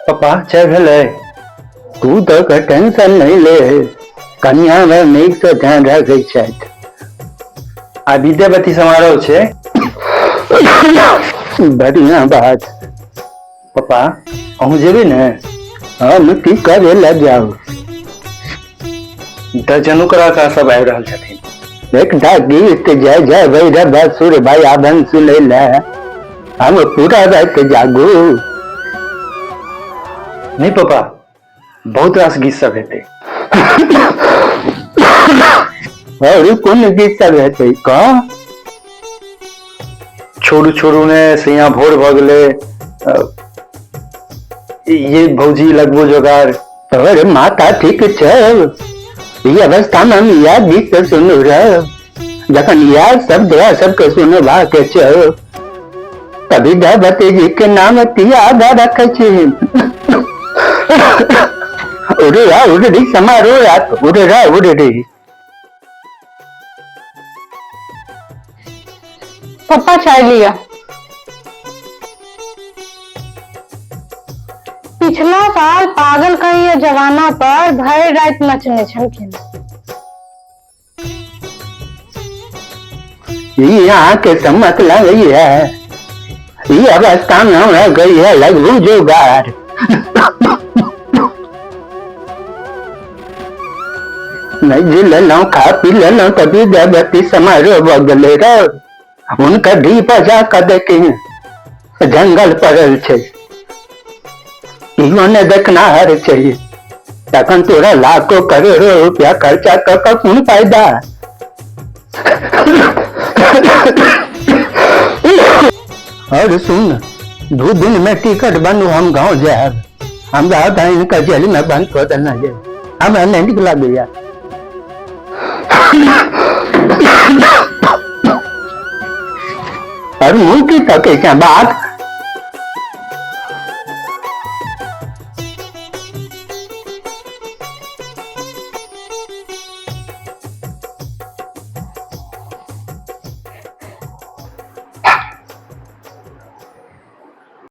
पप्पा चाय भेलै? तू तऽ के टेंशन नहि ले, कन्या मे नीक से ध्यान रखै छथि। आ विद्यापति समारोह छै। बढ़िया बात। पप्पा अहूँ जेबै ने? हम की करे लए जाउ? दर्जनो कलाकार सब आबि रहल छथिन। एकटा गीत जय जय भैरव सुर भयावन सुनै लए हम पूरा राति जागू? नहि पप्पा, बहुत रास गीत सब हेतै। और कोन गीत सब हेतै कह? छोड़ू छोड़ू ने सैया भोर भऽ गेलै, ये भौजी लगबो जोगार। तोहर माता ठीक छै? ई अवस्था मे हम इएह गीत सब सुनू रह? जखन इएह शब्द सबके सुनबाक छै तभी विद्यापति जी के नाम तियाग रखै छी। उड़रा उड़री समारोह रात उड़रा उड़री। पप्पा चाय लिया। पिछला साल पागल कहिया जमाना पर भरि राति नचने छलखिन। ई अहाँके सम्मत लगैया? ई अवस्था में हमरा गई है लगू जोगार। नहीं जी लेलहुँ, खा पी लेलहुँ तऽ विद्यापति समारोह भऽ गेलै रौ। हुनकर ढी बजा कऽ देखी, जंगल पड़ल छै, इहो ने देखनाहर छै। तखन तोरा लाखो करोड़ो रुपया खर्चा कऽ कऽ कोन फायदा? और सुन, 2 दिन में टिकट बनू, हम गाँव जायब। हमरा बहिन के जेल में बंद कऽ देना जे हमरा नहि नीक लगैया। और मुँह की तकै छै बात?